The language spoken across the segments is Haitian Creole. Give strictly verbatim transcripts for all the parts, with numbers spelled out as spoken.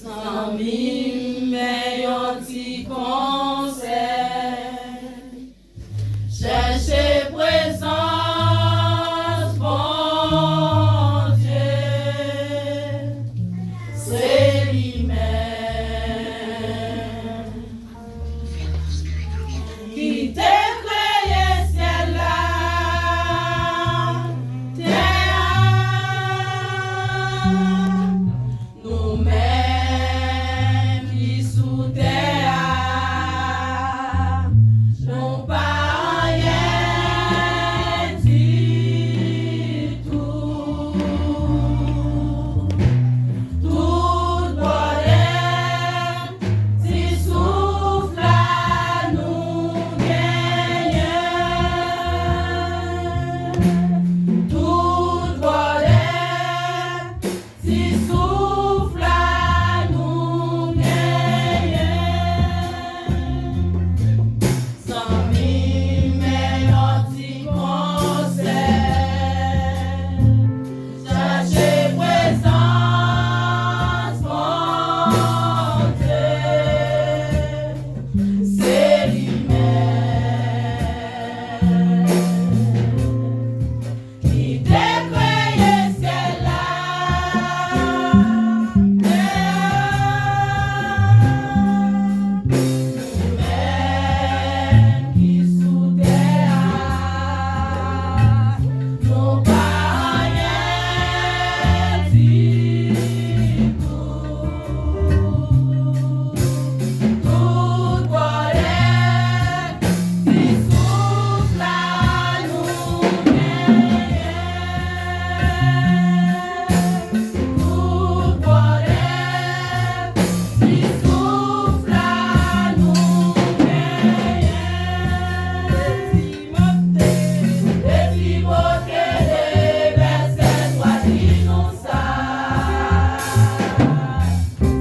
Zanmi m, men yon ti konsèy. Chèche prezans Bondye, se li menm ki te kreye syèl la, tè a. Nou menm ki sou tè a, nou pa anyen ditou. Tout pwoblèm, ti souf la nou genyen. Tout pwoblèm, ti souf la nou genyen. Zanmi, men yon ti konsèy. Chache prezans Bondye, se li menm ki te kreye syèl la, tè a. Nou menm ki sou tè a, nou pa anyen ditou. Tout pwoblèm, ti souf la nou genyen. Tout pwoblèm, ti souf la nou genyen. Timote, de Timote de, vèsè twa di nou sa.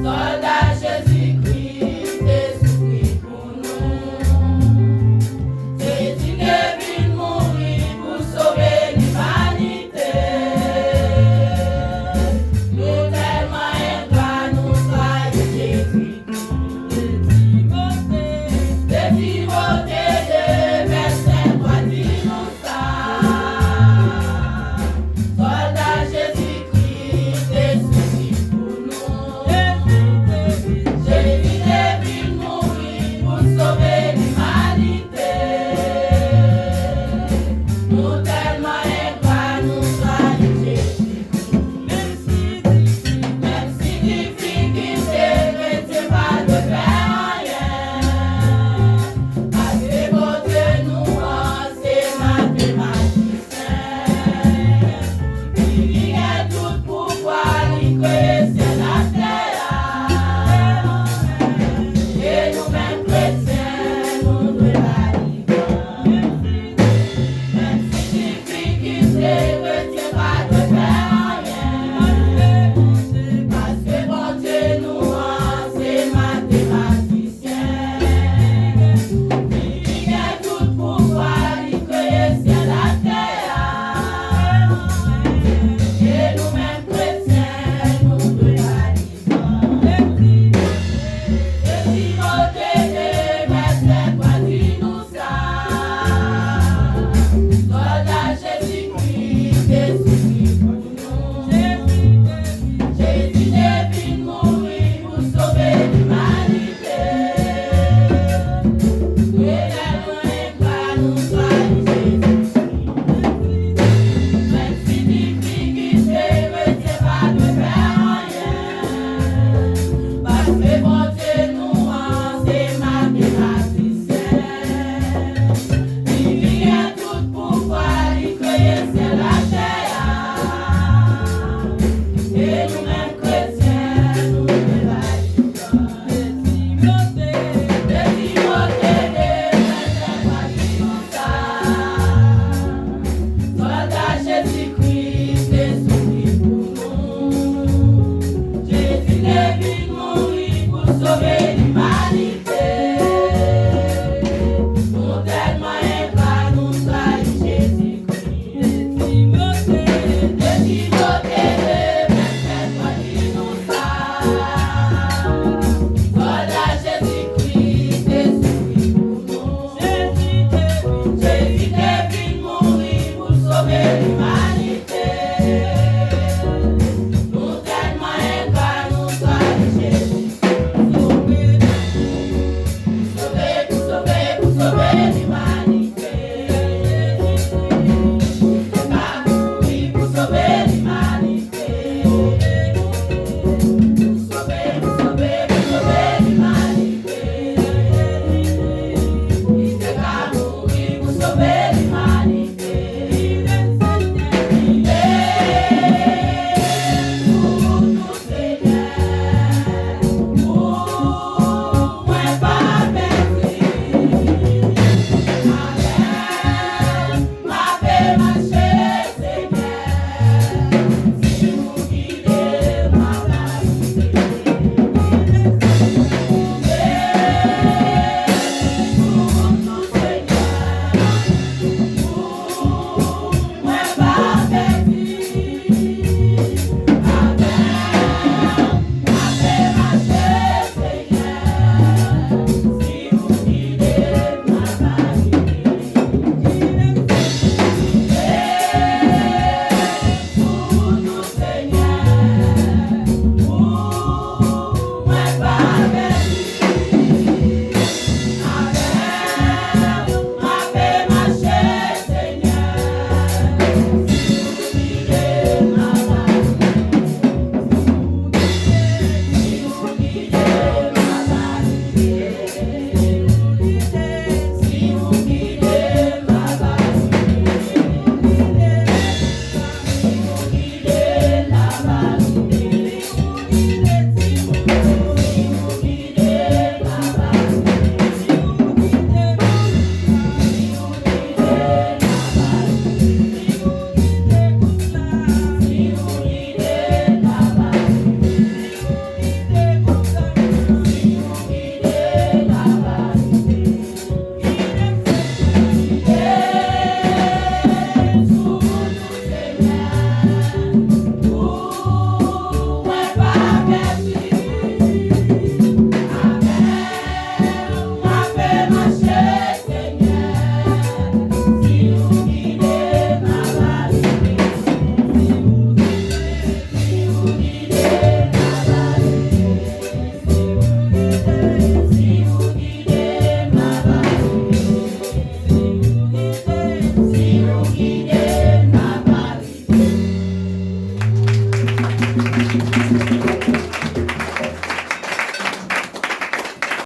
Sòlda Jezikri te soufri pou nou. Jezi te vin mouri pou sove limanite. Nou tèlman engra, nou trayi Jezi. De Timote de, vèsè twa di nou sa. Sòlda Jezikri te soufri pou nou. Jezi te vin mouri pou sove limanite. Nou tèlman engra, nou trayi Jezi. Menm si difikilte, kretyen pa dwe pè anyen. Paske Bondye nou an se matematisyen. Li ki gen tout pouvwa, li kreye syèl ak tè a. E nou menm kretyen, nou dwe ba li glwa. Menm si difikilte, kretyen pa dwe pè anyen. Paske Bondye nou an se matematisyen. Li ki gen tout pouvwa, li kreye syèl ak tè a. E nou menm kretyen, nou dwe ba li glwa. De Timote de, vèsè twa di nou sa. Sòlda Jezikri te soufri pou nou. Jezi te